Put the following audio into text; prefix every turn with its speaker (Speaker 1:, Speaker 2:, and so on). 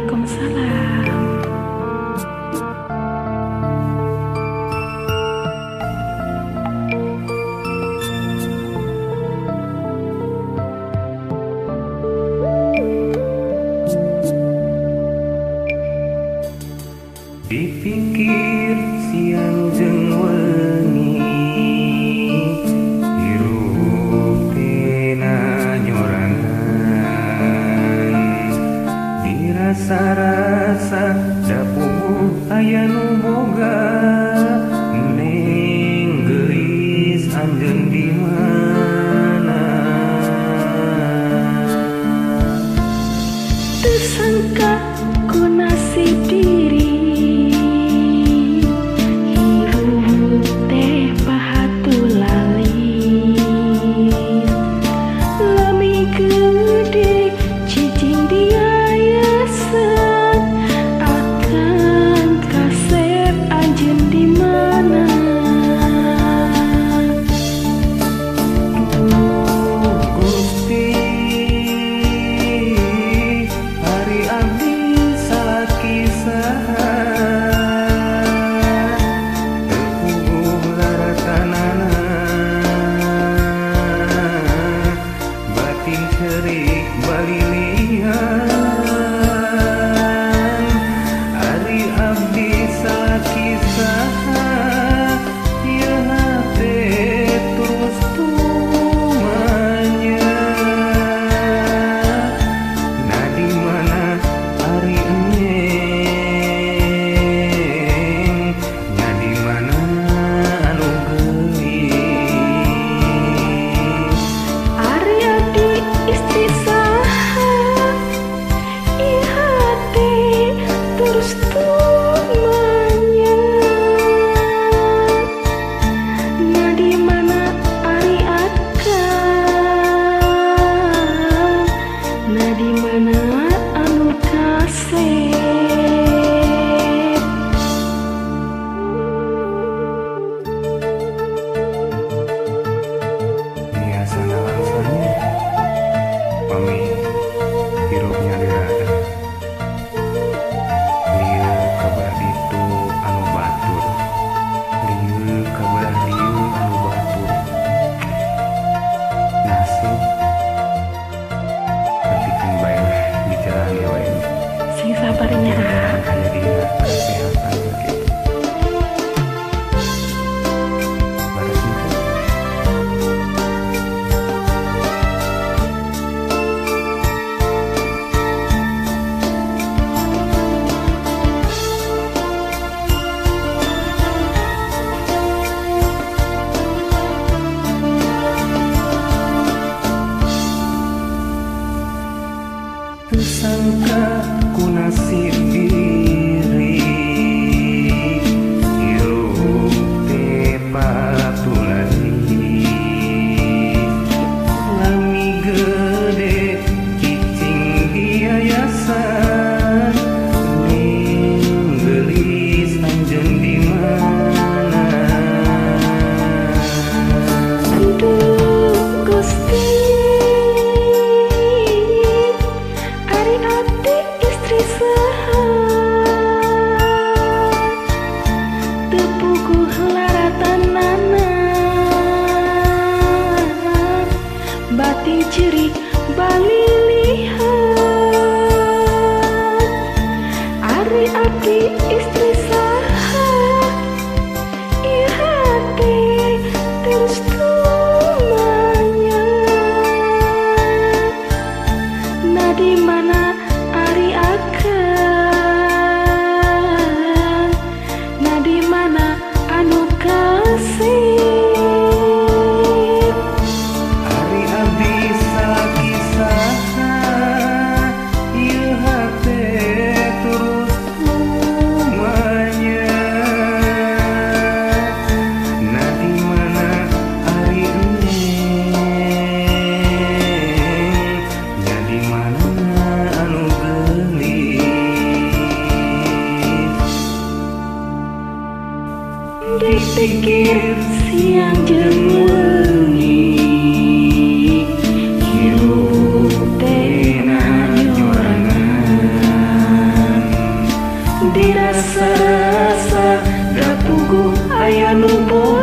Speaker 1: Waalaikumsalam.
Speaker 2: Dipikir siang jeung wengi hirup tina nyorangan, dirasa-rasa dapuh aya nu boga neng geulis anjeun di mana.
Speaker 1: Teu sangka ku nasib diri
Speaker 2: Tersangka ku nasib diri hirup teh patulali lami gede cicing di yayasan ning geulis anjeun di mana.
Speaker 1: Aduh Gusti, batin cerik balilihan, ari abdi istri saha ieu hate terus tumanya. Na di mana ari akang, na di mana anu kasih. Dipikir siang jeung wengi hirup teh nyorangan,
Speaker 2: Aya nu